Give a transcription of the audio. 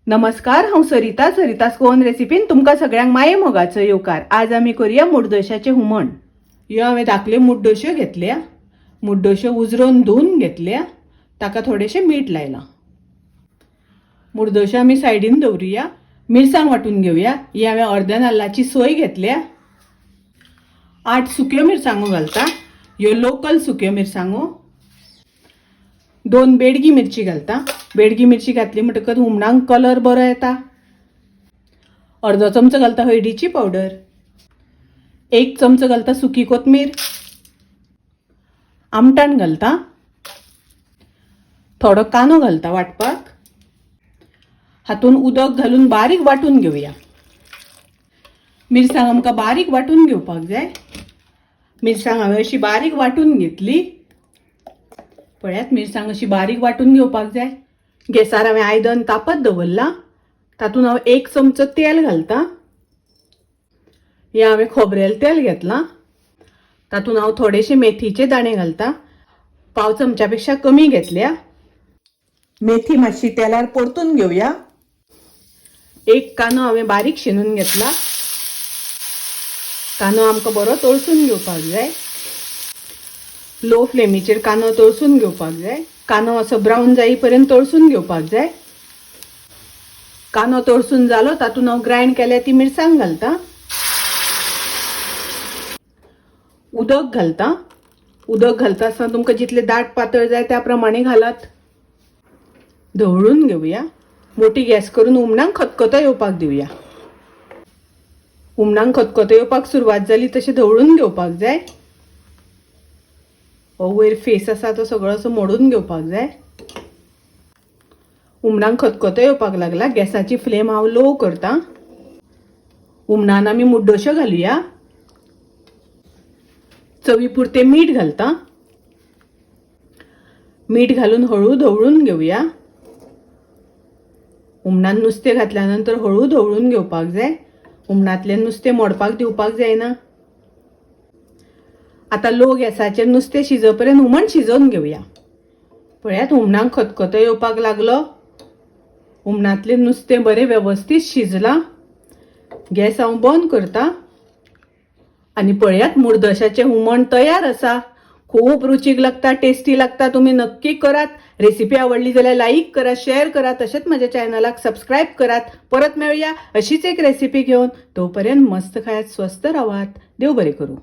नमस्कार, हांव सरिता. सरितास गोवन रेसिपीन तुमकां सगळ्यांक माये मोगाचो येवकार. आज आमी करुया मुडदोश्याचें हुमण. ह्यो हांवें धाकल्यो मुड्डोश्यो घेतल्या. मुड्डोश्यो उजरोवन धुवन घेतल्या. ताका थोडेशें मीठ लायलां. मुडदोश्यो आमी सायडीन दवरुया. मिरसांग वांटून घेवया. ही हांवें अर्द्या नाल्लाची सोय घेतल्या. 8 सुक्यो मिरसांगो घालता. ह्यो लोकल सुक्यो मिरसांगो. 2 बेडगी मिरची घालता. बेडगी मिरची घातली म्हणटकच हुमणाक कलर बरो येता. अर्दो चमचो घालता हळदीची पावडर. 1 चमचो घालता सुकी कोथमीर. आमटाण घालता. थोडो कांदो घालता वांटपाक. हातून उदक घालून बारीक वांटून घेवया. मिरसांग आमकां बारीक वांटून घेवपाक जाय. मिरसांग हांवें अशी बारीक वांटून घेतली. पळयात, मिरसांग अशी बारीक वांटून घेवपाक जाय. गॅसार हांवें आयदन तापत दवरलां. तातूंत हांव 1 चमचो तेल घालता. हें हांवें खोबरेल तेल घेतलां. तातूंत हांव थोडेशे मेथीचे दाणे घालता. पाव चमच्या पेक्षा कमी घेतल्या. मेथी मातशी तेलार परतून घेवया. 1 कांदो हांवें बारीक शिनून घेतला. कांदो आमकां बरो तळसून घेवपाक जाय. लो फ्लेमीचेर कांदो तळसून घेवपाक जाय. कांदो असो ब्रावन जाई पर्यंत तळसून घेवपाक जाय. कांदो तळसून जालो, तातूंत हांव ग्रायंड केल्या ती मिरसांग घालता. उदक घालता. उदक घालता आसतना तुमकां जितले दाट पातळ जाय त्या प्रमाणे घालात. धवळून घेवया. मोठी गॅस करून हुमणाक खतखतो येवपाक दिवया. हुमणाक खतखतो येवपाक सुरवात जाली तशें धवळून घेवपाक जाय. हो वयर फेस आसा तो सगळो असो मोडून घेवपाक जाय. हुमणाक खतखतो येवपाक लागला. गॅसाची फ्लेम हांव लो करता. हुमणान आमी मुड्डोश्यो घालुया. चवी पुरतें मीठ घालता. मीठ घालून हळू धवळून घेवया. हुमणान नुस्तें घातल्या नंतर हळू धवळून घेवपाक जाय. हुमणांतलें नुस्तें मोडपाक दिवपाक जायना. आतां लो गॅसाचेर नुस्तें शिजोपर्यंत हुमण शिजोवन घेवया. पळयात, हुमणाक खतखतो येवपाक लागलो. हुमणांतलें नुस्तें बरें वेवस्थीत शिजलां. गॅस हांव बंद करता आनी पळयात, मुडदोशाचें हुमण तयार आसा. खूब रुचीक लागता, टेस्टी लागता. तुमी नक्की करात. रेसिपी आवडली जाल्यार लाईक करा, शेअर करा, तशेंच म्हज्या चॅनलाक सबस्क्रायब करात. परत मेळया अशीच एक रेसिपी घेवन. तोपर्यंत मस्त खायात, स्वस्थ रावात. देव बरें करूं.